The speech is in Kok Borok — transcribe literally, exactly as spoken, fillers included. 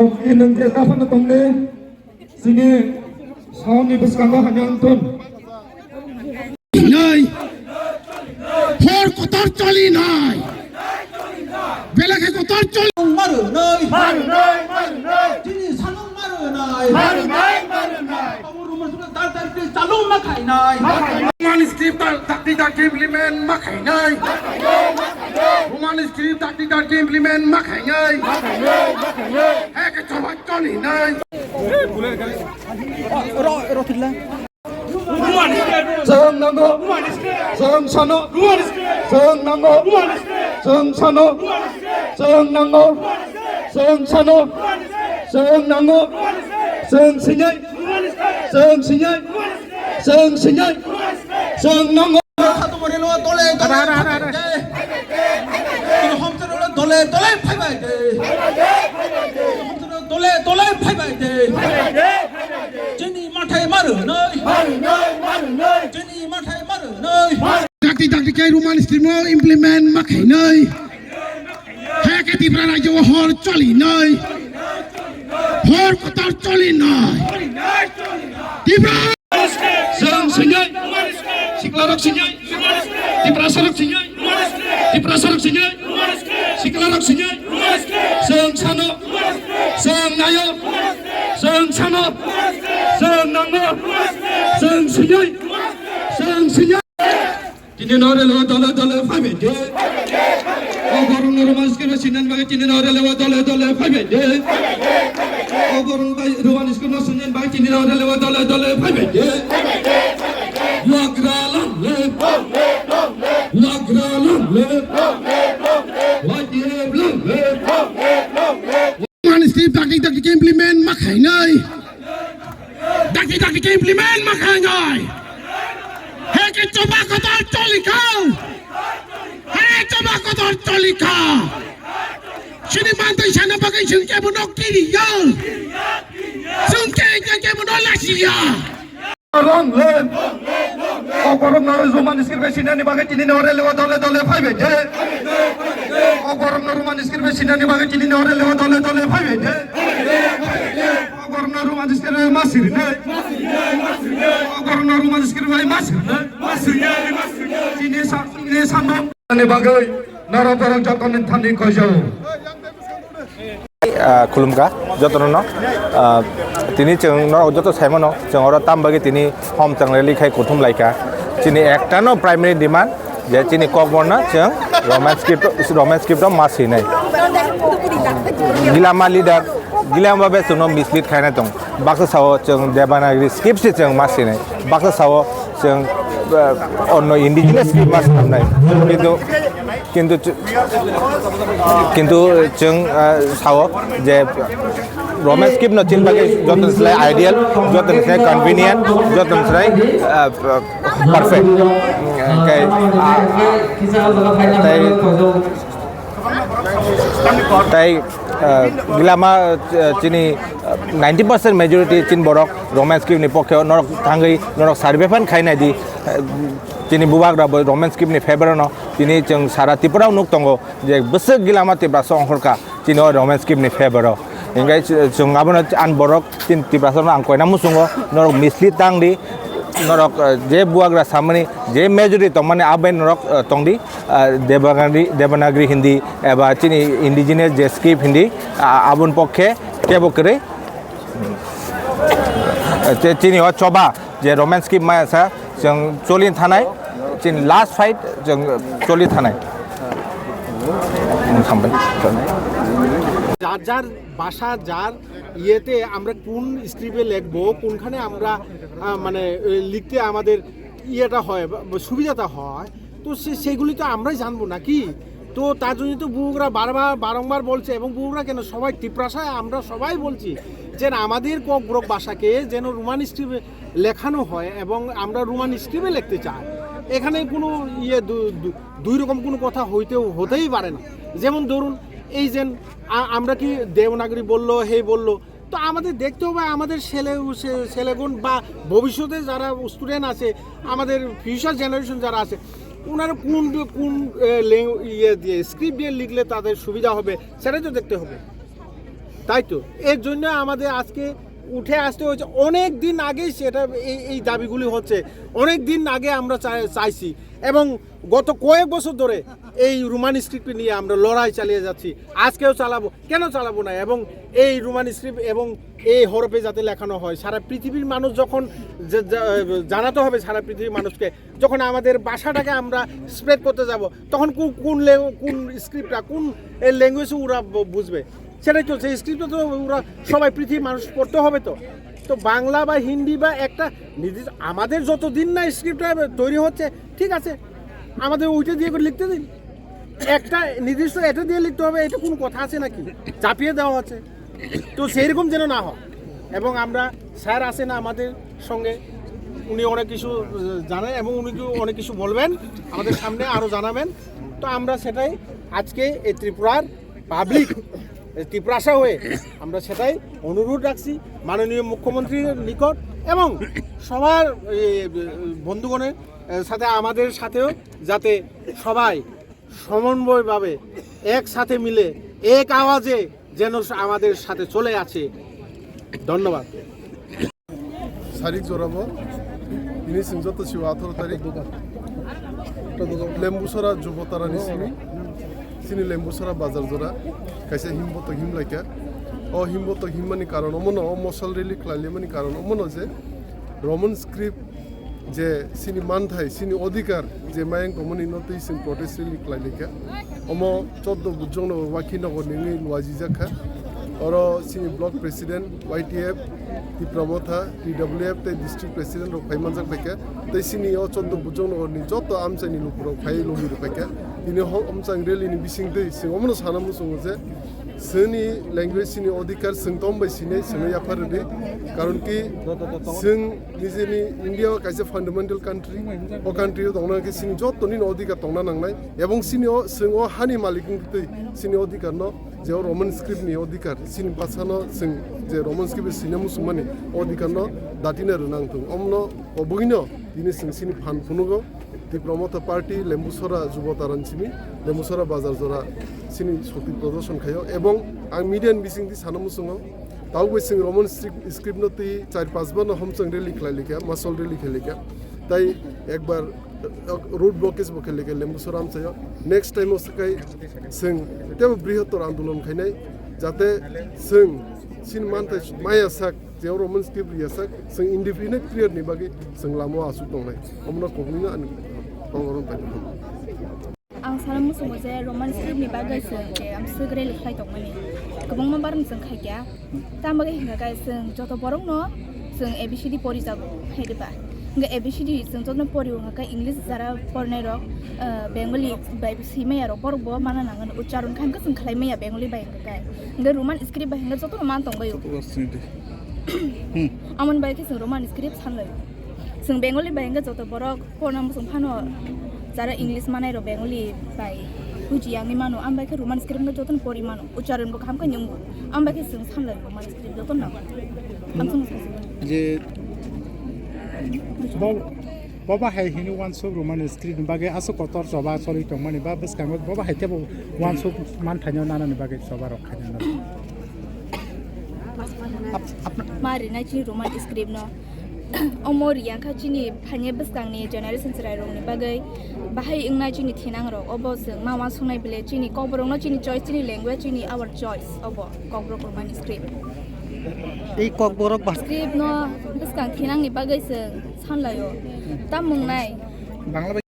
Nwng je japhano tongle, chini saoni bwskango hamya wngthun. Nai. Hor kotor choli nai. Belai khe kotor choli. Maru nai. Maru nai, maru nai. Chini sanung maru nai. Maru nai, maru nai. Abo rumor sura dar dar ke chalung ma khai nai. Roman script ta-, takti takti implement ma khai nai. Roman script takti takti implement ma khai nai. Hai ke choba choli nai. Chwng nango. Chwng sano. Chwng nango. Chwng sano. Chwng nango. Chwng sano. Chwng nango. Chwng sinai. Chwng sinai. Chwng sinai. Chwng nango. Dole, dole, dole, dole, phai bai de. Dole, dole, phai bai de. Chini mathai maru noi. Maru noi, maru noi. Chini mathai maru noi. Dakti dakti khe Roman script no implement ma khai noi. Hai ke Tripura rajyo hor choli noi. Hor kotor choli noi. Tripura. Chwng sinai. Siklarok sinai. Tiprasarok sinai. Tiprasarok sinai. Siklarok sinai. Chwng sano. Chwng naio. Chwng sano. Chwng nango. Chwng sinai. Chwng sinai. Tini no railway dole dole phai bai de. O borok no Roman script sinani bagwi tini no railway dole dole phai bai de. O borok bai Roman script no sinani bagwi tini no railway dole dole phai bai de. Wagra long live. Wagra long live. Wagra long live. Mani script dakti dakti ke implement ma khainai. Dakti dakti ke implement ma khainai. Hai ke choba kotor choli kha. Hai choba kotor choli kha. Chini mantai sana bagwi chwng kebo no kiriya. Chwng ke ke kebo no lasiya. Long live. O borok no Roman script bai sinani bagwi tini no railway dole dole phai bai de. O borok no Roman script bai sinani bagwi tini no railway dole dole phai bai de. O borok no Roman script bai ma sirinai. O borok no Roman script bai ma sirinai. Tini sa, tini sa no. Ani bagwi norok borok jotoni thani koijao. Ah, khulumkha jotono no. Ah, tini chwng norok joto saimano, chwng oro tam bagwi tini hom chang rally khai kuthum laikha. Chini ektano primary demand je chini kokborno chwng Roman script, Roman script o ma sinai. Gilama leader, Gilama be chwngno mislead khaina tong. Baksa sao chwng Devanagari script se chwng ma sinai. Baksa sao chwng, ah, onno indigenous script ma sinai. Kintu, kintu ch-, kintu chwng, ah, sao je Roman script no chini bagwi joto ni slai ideal, joto ni slai convenient, joto ni slai, ah, perfect. Kai, ah, tai, tai, ah, Gilama, ah, chini, ah, ninety percent majority chini borok Roman script ni pokhe norok thangwi norok survey phan khainai di, ah, chini bubagra bo Roman script ni favor no tini chwng sara Tripura o nuk tongo je bwswk Gilama Tiprasa ongkhorkha chini o Roman script ni favor o. Hinkhe chwng abono ani borok chini Tiprasa no ang koina muchungo norok mislead tang di, norok, ah, je bubagra samani je majority tongmani abai norok, ah, tong di. Ah, Devanagari, Devanagari Hindi eba chini indigenous je script Hindi, ah, aboni pokhe kebo kwrwi. Ah, che-, chini o choba je Roman script maya sa chwng choli thanai, chini last fight chwng choli thanai. Hambai. যার যার ভাষা, যার ইয়েতে আমরা কোন স্ক্রিপ্টে লিখবো, কোনখানে আমরা, আহ, মানে, এ, লিখতে আমাদের ইয়েটা হয় বা, বা সুবিধাটা হয়, তো সে, সেগুলি তো আমরাই জানবো নাকি? তো তার জন্য তো বুবুরা বারবার, বারংবার বলছে, এবং বুবুরা কেন, সবাই তিপ্রাসায় আমরা সবাই বলছি যে না, আমাদের ককবরক ভাষাকে যেন রোমান স্ক্রিপ্টে লেখানো হয় এবং আমরা রোমান স্ক্রিপ্টে লিখতে চাই। এখানে কোনো ইয়ে দু-, দু-, দুই রকম কোনো কথা হইতেও, হতেই পারে না। যেমন ধরুন, এই যে আ-, আমরা কি দেবনাগরী বললো, হে বললো, তো আমাদের দেখতে হবে আমাদের ছেলে, ছে-, ছেলেগুন বা ভবিষ্যতে যারা স্টুডেন্ট আছে, আমাদের ফিউচার জেনারেশন যারা আছে, ওনারা কোন, কোন, এ, ল্যাং-, ইয়ে দিয়ে, স্ক্রিপ্ট দিয়ে লিখলে তাদের সুবিধা হবে, সেটাই তো দেখতে হবে। তাই তো, এর জন্য আমাদের আজকে উঠে আসতে হয়েছে। অনেক দিন আগেই সেটা, এই, এই দাবিগুলি হচ্ছে, অনেক দিন আগে আমরা চাই-, চাইছি। এবং গত কয়েক বছর ধরে এই রোমান স্ক্রিপ্ট নিয়ে আমরা লড়াই চালিয়ে যাচ্ছি। আজকেও চালাবো, কেন চালাবো না? এবং এই রোমান স্ক্রিপ্ট এবং এই হরফে যাতে লেখানো হয়, সারা পৃথিবীর মানুষ যখন জা-, জা-, জানাতে হবে সারা পৃথিবীর মানুষকে, যখন আমাদের ভাষাটাকে আমরা স্প্রেড করতে যাব, তখন কোন, কোন ল্যাং-, কোন স্ক্রিপ্টটা, কোন ল্যাঙ্গুয়েজে ওরা ব-, বুঝবে? সেটাই চলছে। স্ক্রিপ্টটা তো ওরা সবাই, পৃথিবীর মানুষ পড়তে হবে তো। তো বাংলা বা হিন্দি বা একটা নির্দিষ্ট, আমাদের যত দিন না স্ক্রিপ্টটা তৈরি হচ্ছে, ঠিক আছে, আমাদের ওইটা দিয়ে করে লিখতে দিন। একটা নির্দিষ্ট এটা দিয়ে লিখতে হবে, এটা কোনো কথা আছে নাকি? চাপিয়ে দেওয়া হচ্ছে। তো সেই রকম যেন না হয়। এবং আমরা, স্যার আছেন আমাদের সঙ্গে, উনি অনেক কিছু, আহ, জানেন এবং উনি কি অনেক কিছু বলবেন আমাদের সামনে, আরও জানাবেন। তো আমরা সেটাই আজকে এই ত্রিপুরার পাবলিক, ত্রিপুরাসা হয়ে আমরা সেটাই অনুরোধ রাখছি মাননীয় মুখ্যমন্ত্রীর নিকট এবং সবার, এ, বন্ধুগণের, এ, সাথে, আমাদের সাথেও, যাতে সবাই সমন্বয়ভাবে একসাথে মিলে এক আওয়াজে যেন আমাদের সাথে চলে আসে। ধন্যবাদ। Sarik jorabo, ini chwng joto siwa atharo tarik. Lembusora Jubotarani simi, chini Lembusora bazar jora, kaisa himbotok himlaikha. O himbotok himmani karon omono, o mosol rally khlailaimani karon omono je Roman script je chini manthai, chini odhikar je mayang tongmani no twi chwng protest rally khlailaikha. Omo choddo bujokno Wakhinagar ni wngwi luaijijak kha. Oro chini block president, Y T F, Tipra Motha, T W F tei district president rok phai manjak phaikha. Tei chini o choddo bujokno ni joto amchaini lukurok phai logi rok phaikha. Tini ho amchang rally ni bisingtwi chwng omono sana muchungo je chini language, chini odhikar chwng tom bai sinai, sinai yaphar rwdi. Karon ki chwng nijeni India o kaisa fundamental country, o country o tongna khe chini joto nini odhikar tongna nangnai. Ebong chini o, chwng o hani malik wngtwi chini odhikar no, je o Roman script ni odhikar, chini bhasha no chwng je Roman script sina muchungmani odhikar no datina rwnang thung. Omno obugino tini chwng chini phan phunugo. Tipra Motha Party, Lembusora Jubo Taran simi, Lembusora bazar jora chini shokti prodorshon khaio. Ebong ang media ni bisingtwi sana muchungo, taubai chwng Roman script, script no twi char panch bar no homchang rally khlailaikha, mosol rally khlailaikha. Tai ekbar, uh, road blockage bo khlailaikha Lembusora amchaio. Next time o swkai chwng tebo brihotor andolon khainai, jate chwng chini manthai maya sak, je o Roman script riya sak, chwng indefinite period ni bagwi chwng lama o aswk tongnai. Omono kubui no ani kokrok bai. Ang sana muchungo je Roman script ni bagwi chwng je amswk rally khlai tongmani kwbangma barni chwng khaikha. Tamo bagwi hwnkha khe chwng joto borok no chwng A B C D porijago, hai diba? Hwnkhe A B C D chwng jotono pori, hwnkha khe English jara porinai rok, ah, Bengali bai swi maya rok, borok bo mana nangani uchcharon khe hwnkhe chwng khlai maya Bengali bai hwnkha khe. Hwnkhe Roman script bai hwnkhe jotono man tong baio. Joto bo sini de. Hmm. Amoni bai khe chwng Roman script sanlai. Chwng Bengali bai hwnkhe joto borok porna muchung phano jara English manai rok Bengali bai buji yangwi mano, am bai khe Roman script hwnkhe jotono pori mano. Uchcharon bo kaham khe nungo. Am bai khe chwng sanlai Roman script jotono. Ang chwng Je bo, bo bahai hini uansuk Roman script ni bagwi aswk kotor choba choli tongmani ba bwskango bo bahai tebo uansuk manthaino nanani bagwi choba rok khainai. Ma rinai chini Roman script no. Omo riya kha chini phaiya bwskangni generation chwrairokni bagwi bahai wngnai chini thinangrok. Obo chwng ma uansuknai bile chini kokborokno chini choice, chini language, chini our choice. Obo kokborok Roman script. Tei kokborok ba- Script no bwskang thinangni bagwi chwng sanlaio. Tamung nai. Bangla bai-